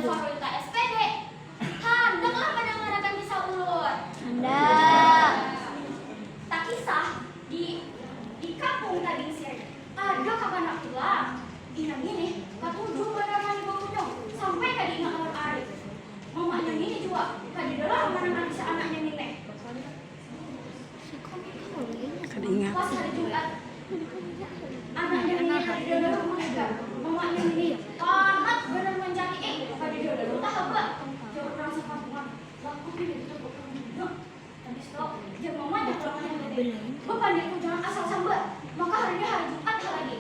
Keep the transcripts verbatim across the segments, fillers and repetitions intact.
Fakultas S P D. Handaklah mandangarakan kisah ulun. Handak. Takisah di, di kampung Tabing Sirih. Ada kakanak pulang. Inang ini katuju banar mani bakunyung sampai kada ingat lawan ari. Mamanya ngini jua kadada lah manangani si anaknya ngini. Kada ingat. Pas hari Jumat, anaknya ngini kadada lah rumah ikam. Mamanya ngini kanat banar mancarii, kadada lah tahaba. Jar urang sakampungan, laku pilih itu bakunyung. Habis tu, jar mamanya pulang manyahuti, bapandikku jangan asal sambar, maka hari ni hari Jumat ha lagi.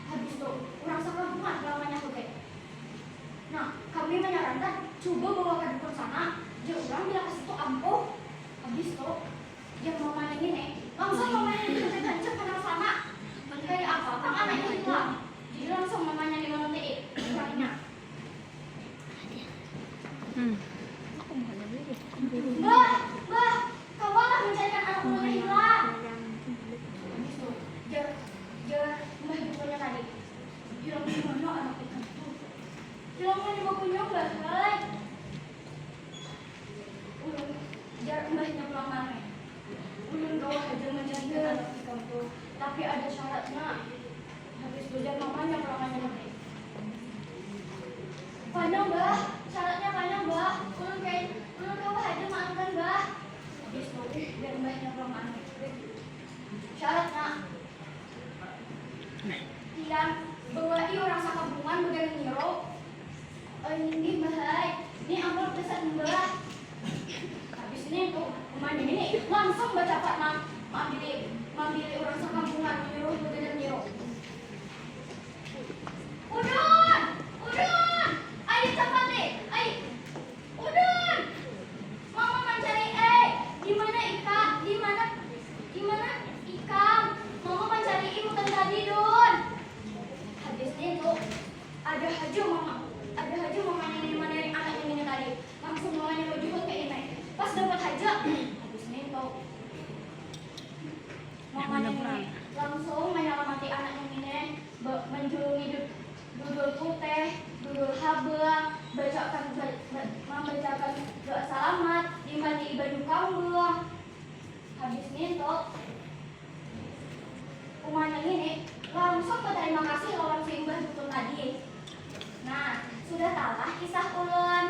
Habis tu, urang sakampungan pulang manyahuti. Nah, kami manyarankan cuba bawa ka dukun sana, jar urang bila ka situ ampuh. Habis tu, jar mamanya ngini, langsung mamanya ngini hancap handak sana. Kaya apa pang anaknya hilang. Jadi langsung mamanya ngini manutii, kayanya. Hmm. Mbah, mbah, kawalah mancarikan anak ulun nang hilang. Habis tu, jar, jar mbah dukunnya tadi, hilang di mana anak ikam tu? Hilang mani bakunyung, Mbah ai. Ulun, jar mbahnya pulang maneh. Ulun kawa haja mancarikan anak ikam tu, tapi ada syaratnya. Habis tu jar mamanya pulang manyahuti. Panyang, Mbah. Syaratnya panyang, Mbah. Ulun kaya, ulun kawa haja maanukan, Mbah. Habis tu, jar mbahnya pulang maneh. Syaratnya, pian bawai urang sakampungan baganal nyirup. Inggih, Mbah ai. Ni amplop gasan Mbah. Habis nintu, umanya ngini langsung bacapat ma-, maambili, maambili urang sakampungan manyuruh baganal nyirup. Udun! Udun! Ayu capati! Ai! Udun! Mama mancarii, ai! Di mana ikam? Di mana, di mana ikam? Mama mancarii ikam tadi, Dun. Habis nintu, ada haja mama, ada haja mamanya ngini manyari anaknya ngini tadi. Langsung mamanya bajuhut ka inai. Pas dapat haja. Habis nintu, mamanya ngini langsung manyalamati anaknya ngini, ba-, manjulungi du-, dudul putih, dudul habang, bacaakan ba-, ba-, mambacakan doa salamat, dimandii banyu kambung. Habis nintu, umanya ngini langsung batarima kasih lawan si Mbah Dukun tadi. Nah, sudah talah kisah ulun.